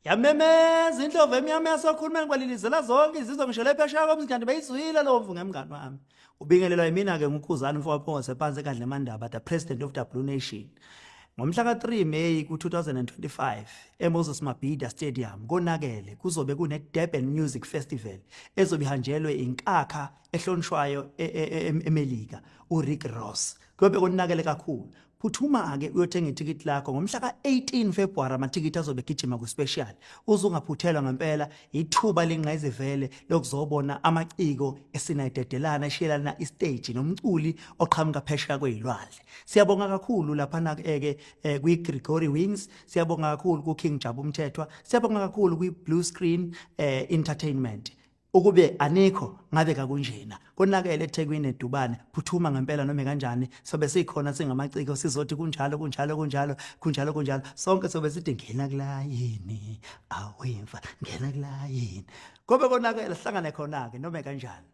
Yamemeza indlovu emnyama yasokhulumeni kwalilizela zonke izizwe ngisho lephesheya komzinjani beyizwile lowo mvunge mngani wami. Ubingelelwa yimina-ke nguKhuzani mfowethu phansi ekadle Mandaba, the president of the Blue Nation. Ngomhla ka-3 May ku-2025 eMoses Mabhida Stadium konakele kuzobe kune-Durban Music Festival ezobe ihanjelwe inkakha ehlonishwayo eMelika uRick Ross. Kuyobe konakele kakhulu. Phuthuma-ke uyothenga ithikithi lakho ngomhla ka-18 February, amathikithi azobe egijima ku-special. Uze ungaphuthelwa ngempela ithuba lingqayizivele lokuzobona amaciko esinayidedelana eshiyelana istage nomculi oqhamuka phesheya kwey'lwandle. Siyabonga kakhulu laphana-ke kwi-Gregory Wings, siyabonga kakhulu ku-King Jabu Mthethwa, siyabonga kakhulu kwi-Blue Screen Entertainment. Ukube anikho ngabe kakunjena. Konakele eThekwini eDubane, phuthuma ngempela noma kanjani, sobe sikhona singamaciko sizothi kunjalo kunjalo kunjalo kunjalo kunjalo, sonke sobe sithi ngena kulayini awemfa, ngena kulayini. Kobe konakele, sihlangane khona-ke noma kanjani.